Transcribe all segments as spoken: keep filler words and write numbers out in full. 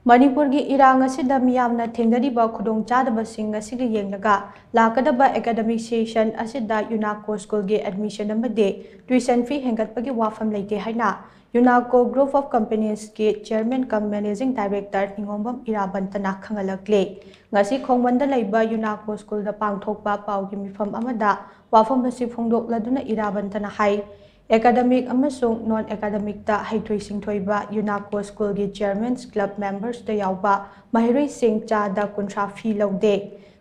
ꯃꯅꯤꯄꯨꯔꯒꯤ ꯏꯔꯥꯡ ꯑꯁꯤꯗ ꯃꯤꯌꯥꯝꯅ ꯊꯦꯡꯅꯔꯤꯕ ꯈꯨꯗꯣꯡꯆꯥꯗꯕꯁꯤꯡ ꯑꯁꯤꯒ ꯌꯦꯡꯂꯒ ꯂꯥꯛꯀꯗꯕ academic session ꯑꯁꯤꯗ ꯌꯨꯅꯥꯀꯣ ꯁ꯭ꯀꯨꯜꯒꯤ admission ꯑꯃꯗꯤ tuition fee ꯍꯦꯟꯒꯠꯄꯒꯤ ꯋꯥꯐꯝ ꯂꯩꯇꯦ ꯍꯥꯏꯅ ꯌꯨꯅꯥꯀꯣ Group of Companiesꯀꯤ Chairman cum Managing Director ꯅꯤꯉꯣꯝꯕꯝ ꯏꯔꯥꯕꯟꯇꯅ ꯈꯪꯍꯜꯂꯛꯂꯤ꯫ ꯉꯁꯤ ꯈꯣꯡꯃꯟꯗ ꯂꯩꯕ ꯌꯨꯅꯥꯀꯣ ꯁ꯭ꯀꯨꯜꯗ ꯄꯥꯡꯊꯣꯛꯄ ꯄꯥꯎꯒꯤ ꯃꯤꯐꯝ ꯑꯃꯗ ꯋꯥꯐꯝ ꯑꯁꯤ ꯐꯣꯡꯗꯣꯛꯂꯗꯨꯅ ꯏꯔꯥꯕꯟꯇꯅ ꯍꯥꯏ, academic ꯑꯃꯁꯨꯡ non academicꯇ ꯍꯩꯊꯣꯏ ꯁꯤꯡꯊꯣꯏꯕ ꯌꯨꯅꯥꯀꯣ ꯁ꯭ꯀꯨꯜꯒꯤ chairmans, club membersꯇ ꯌꯥꯎꯕ ꯃꯍꯩꯔꯣꯏꯁꯤꯡ ꯆꯥꯗ ꯀꯨꯟꯊ꯭ꯔꯥ fee ꯂꯧꯗꯦ꯫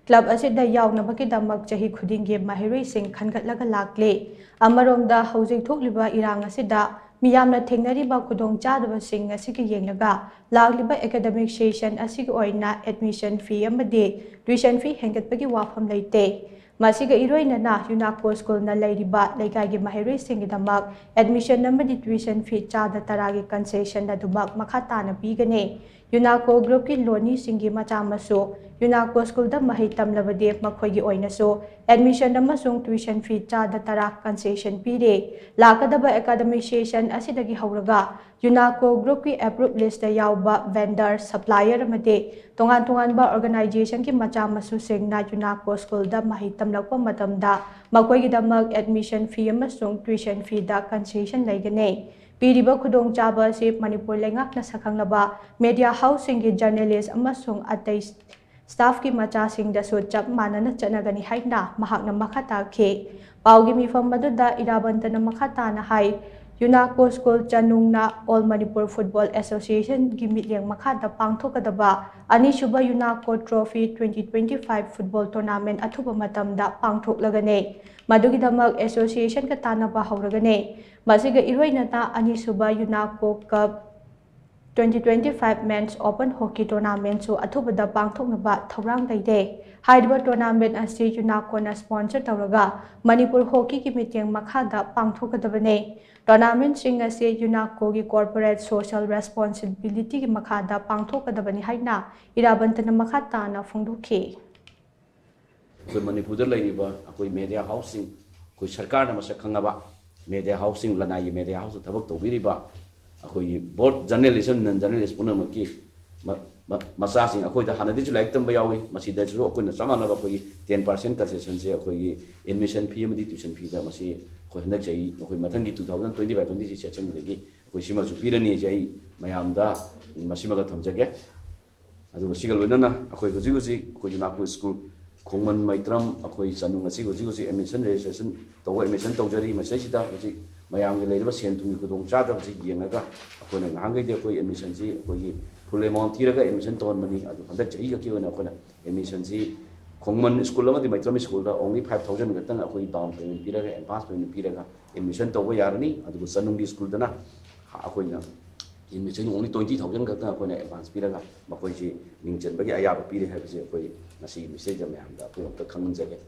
Club ꯑꯁꯤꯗ ꯌꯥꯎꯅꯕꯒꯤꯗꯃꯛ ꯆꯍꯤ ꯈꯨꯗꯤꯡꯒꯤ ꯃꯍꯩꯔꯣꯏꯁꯤꯡ ꯈꯟꯒꯠꯂꯒ ꯂꯥꯛꯂꯤ꯫ ꯑꯃꯔꯣꯝꯗ ꯍꯧꯖꯤꯛ ꯊꯣꯛꯂꯤꯕ ꯏꯔꯥꯡ ꯑꯁꯤꯗ ꯃꯤꯌꯥꯝꯅ ꯊꯦꯡꯅꯔꯤꯕ ꯈꯨꯗꯣꯡꯆꯥꯗꯕꯁꯤꯡ ꯑꯁꯤꯒ ꯌꯦꯡꯂꯒ ꯂꯥꯛꯂꯤꯕ academic session ꯑꯁꯤꯒꯤ ꯑꯣꯏꯅ admission fee ꯑꯃꯗꯤ tuition fee ꯍꯦꯟꯒꯠꯄꯒꯤ ꯋꯥꯐꯝ ꯂꯩꯇꯦ꯫ ꯃꯁꯤꯒ ꯏꯔꯣꯏꯅꯅ ꯌꯨꯅꯥꯀꯣ ꯁ꯭ꯀꯨꯜꯅ ꯂꯩꯔꯤꯕ ꯂꯩꯀꯥꯏꯒꯤ ꯃꯍꯩꯔꯣꯏꯁꯤꯡꯒꯤꯗꯃꯛ admission ꯑꯃꯗꯤ tuition fee ꯆꯥꯗ ꯇꯔꯥꯒꯤ concession ꯑꯗꯨꯃꯛ ꯃꯈꯥ ꯇꯥꯅ ꯄꯤꯒꯅꯤ꯫ ꯌꯨꯅꯥꯀꯣ Groupꯀꯤ ꯂꯣꯟꯅꯤꯁꯤꯡꯒꯤ ꯃꯆꯥ ꯃꯁꯨ ꯌꯨꯅꯥꯀꯣ ꯁ꯭ꯀꯨꯜꯗ ꯃꯍꯩ ꯇꯝꯂꯕꯗꯤ ꯃꯈꯣꯏꯒꯤ ꯑꯣꯏꯅꯁꯨ admission ꯑꯃꯁꯨꯡ tuition fee ꯆꯥꯗ ꯇꯔꯥ concession ꯄꯤꯔꯦ꯫ ꯂꯥꯛꯀꯗꯕ academic session ꯑꯁꯤꯗꯒꯤ ꯍꯧꯔꯒ ꯌꯨꯅꯥꯀꯣ Groupꯀꯤ approve listꯇ ꯌꯥꯎꯕ vendor, supplier ꯑꯃꯗꯤ ꯇꯣꯉꯥꯟ ꯇꯣꯉꯥꯟꯕ organizationꯒꯤ ꯃꯆꯥ ꯃꯁꯨꯁꯤꯡꯅ ꯌꯨꯅꯥꯀꯣ ꯁ꯭ꯀꯨꯜꯗ ꯃꯍꯩ ꯇꯝꯂꯛꯄ ꯃꯇꯝꯗ ꯃꯈꯣꯏꯒꯤꯗꯃꯛ admission fee ꯑꯃꯁꯨꯡ tuition feeꯗ concession ꯂꯩꯒꯅꯤ꯫ ꯄꯤꯔꯤꯕ ꯈꯨꯗꯣꯡꯆꯥꯕ ꯑꯁꯤ ꯃꯅꯤꯄꯨꯔ ꯂꯩꯉꯥꯛꯅ ꯁꯛꯈꯪꯂꯕ media houseꯁꯤꯡꯒꯤ journalist ꯑꯃꯁꯨꯡ ꯑꯇꯩ staffꯀꯤ ꯃꯆꯥꯁꯤꯡꯗꯁꯨ ꯆꯞ ꯃꯥꯟꯅꯅ ꯆꯠꯅꯒꯅꯤ ꯍꯥꯏꯅ ꯃꯍꯥꯛꯅ ꯃꯈꯥ ꯇꯥꯈꯤ꯫ ꯄꯥꯎꯒꯤ ꯃꯤꯐꯝ ꯑꯗꯨꯗ ꯏꯔꯥꯕꯟꯇꯅ ꯃꯈꯥ ꯇꯥꯅ ꯍꯥꯏ, ꯌꯨꯅꯥꯀꯣ ꯁ꯭ꯀꯨꯜ ꯆꯅꯨꯡꯅ All Manipur Football Associationꯒꯤ ꯃꯤꯠꯌꯦꯡ ꯃꯈꯥꯗ ꯄꯥꯡꯊꯣꯛꯀꯗꯕ ꯑꯅꯤꯁꯨꯕ ꯌꯨꯅꯥꯀꯣ Trophy twenty twenty-five football tournament ꯑꯊꯨꯕ ꯃꯇꯝꯗ ꯄꯥꯡꯊꯣꯛꯂꯒꯅꯤ꯫ ꯃꯗꯨꯒꯤꯗꯃꯛ associationꯒ ꯇꯥꯟꯅꯕ ꯍꯧꯔꯒꯅꯤ꯫ ꯃꯁꯤꯒ ꯏꯔꯣꯏꯅꯅ ꯑꯅꯤꯁꯨꯕ ꯌꯨꯅꯥꯀꯣ Cup twenty twenty-five Men's Open Hockey Tournamentꯁꯨ ꯑꯊꯨꯕꯗ ꯄꯥꯡꯊꯣꯛꯅꯕ ꯊꯧꯔꯥꯡ ꯂꯩꯔꯦ꯫ ꯍꯥꯏꯔꯤꯕ tournament ꯑꯁꯤ ꯌꯨꯅꯥꯀꯣꯅ sponsor ꯇꯧꯔꯒ ꯃꯅꯤꯄꯨꯔ ꯍꯣꯀꯤꯒꯤ ꯃꯤꯠꯌꯦꯡ ꯃꯈꯥꯗ ꯄꯥꯡꯊꯣꯛꯀꯗꯕꯅꯤ꯫ Tournamentꯁꯤꯡ ꯑꯁꯤ ꯌꯨꯅꯥꯀꯣꯒꯤ corporate social responsibilityꯒꯤ ꯃꯈꯥꯗ ꯄꯥꯡꯊꯣꯛꯀꯗꯕꯅꯤ ꯍꯥꯏꯅ ꯏꯔꯥꯕꯟꯇꯅ ꯃꯈꯥ ꯇꯥꯅ ꯐꯣꯡꯗꯣꯛꯈꯤ꯫ ꯑꯩꯈꯣꯏ ꯃꯅꯤꯄꯨꯔꯗ ꯂꯩꯔꯤꯕ ꯑꯩꯈꯣꯏ media houseꯁꯤꯡ, ꯑꯩꯈꯣꯏ ꯁꯔꯀꯥꯔꯅ ꯃꯁꯛ ꯈꯪꯉꯕ media houseꯁꯤꯡ, ꯂꯅꯥꯏꯒꯤ media houseꯇ ꯊꯕꯛ ꯇꯧꯕꯤꯔꯤꯕ ꯑꯩꯈꯣꯏꯒꯤ both journalist ꯑꯃꯗꯤ non journalist ꯄꯨꯝꯅꯃꯛꯀꯤ ꯃꯆꯥꯁꯤꯡ ꯑꯩꯈꯣꯏꯗ ꯍꯥꯟꯅꯗꯤꯁꯨ ꯂꯥꯏꯔꯤꯛ ꯇꯝꯕ ꯌꯥꯎꯏ꯫ ꯃꯁꯤꯗꯁꯨ ꯑꯩꯈꯣꯏꯅ ꯆꯞ ꯃꯥꯟꯅꯕ ꯑꯩꯈꯣꯏꯒꯤ ten percent concessionꯁꯦ ꯑꯩꯈꯣꯏꯒꯤ admission fee ꯑꯃꯗꯤ tuition feeꯗ ꯃꯁꯤ ꯑꯩꯈꯣꯏ ꯍꯟꯗꯛ ꯆꯍꯤ ꯑꯩꯈꯣꯏ ꯃꯊꯪꯒꯤ two thousand twenty five twenty six sessionꯗꯒꯤ ꯑꯩꯈꯣꯏ ꯁꯤꯃꯁꯨ ꯄꯤꯔꯅꯤꯁꯦ ꯑꯩ ꯃꯌꯥꯝꯗ ꯃꯁꯤꯃꯒ ꯊꯝꯖꯒꯦ꯫ ꯑꯗꯨꯒ ꯁꯤꯒ ꯂꯣꯏꯅꯅ ꯑꯩꯈꯣꯏ ꯍꯧꯖꯤꯛ ꯍꯧꯖꯤꯛ ꯑꯩꯈꯣꯏ ꯌꯨꯅꯥꯀꯣ ꯁ꯭ꯀꯨꯜ ꯈꯣꯡꯃꯟ ꯃꯩꯇ꯭ꯔꯝ ꯑꯩꯈꯣꯏ ꯆꯅꯨꯡ ꯑꯁꯤ ꯍꯧꯖꯤꯛ ꯍꯧꯖꯤꯛ admission registration ꯇꯧꯕ admission ꯇꯧꯖꯔꯤ꯫ ꯃꯁꯤꯗꯩꯁꯤꯗ ꯍꯧꯖꯤꯛ ꯃꯌꯥꯝꯒꯤ ꯂꯩꯔꯤꯕ ꯁꯦꯟ ꯊꯨꯝꯒꯤ ꯈꯨꯗꯣꯡꯆꯥꯗꯕꯁꯤ ꯌꯦꯡꯉꯒ ꯑꯩꯈꯣꯏꯅ ꯉꯍꯥꯟꯈꯩꯗꯤ ꯑꯩꯈꯣꯏ admissionꯁꯤ ꯑꯩꯈꯣꯏꯒꯤ full amount ꯊꯤꯔꯒ admission ꯇꯧꯍꯟꯕꯅꯤ꯫ ꯑꯗꯨ ꯍꯟꯗꯛ ꯆꯍꯤ ꯈꯛꯀꯤ ꯑꯣꯏꯅ ꯑꯩꯈꯣꯏꯅ admissionꯁꯤ ꯈꯣꯡꯃꯟ ꯁ꯭ꯀꯨꯜ ꯑꯃꯗꯤ ꯃꯩꯇ꯭ꯔꯝ ꯁ꯭ꯀꯨꯜꯗ only five thousand ꯈꯛꯇꯪ ꯑꯩꯈꯣꯏ down payment ꯄꯤꯔꯒ advance payment ꯄꯤꯔꯒ admission ꯇꯧꯕ ꯌꯥꯔꯅꯤ꯫ ꯑꯗꯨꯒ ꯆꯅꯨꯡꯒꯤ ꯁ꯭ꯀꯨꯜꯗꯅ ꯑꯩꯈꯣꯏꯅ admission only twenty thousand ꯈꯛꯇꯪ ꯑꯩꯈꯣꯏꯅ advance ꯄꯤꯔꯒ ꯃꯈꯣꯏꯁꯤ ꯃꯤꯡ ꯆꯟꯕꯒꯤ ꯑꯌꯥꯕ ꯄꯤꯔꯦ ꯍꯥꯏꯕꯁꯤ ꯑꯩꯈꯣꯏ ꯉꯁꯤꯒꯤ ꯃꯤꯁꯤꯗꯩꯗ ꯃꯌꯥꯝꯗ ꯑꯩꯈꯣꯏ ꯑꯝꯇ ꯈꯪꯍꯟꯖꯒꯦ꯫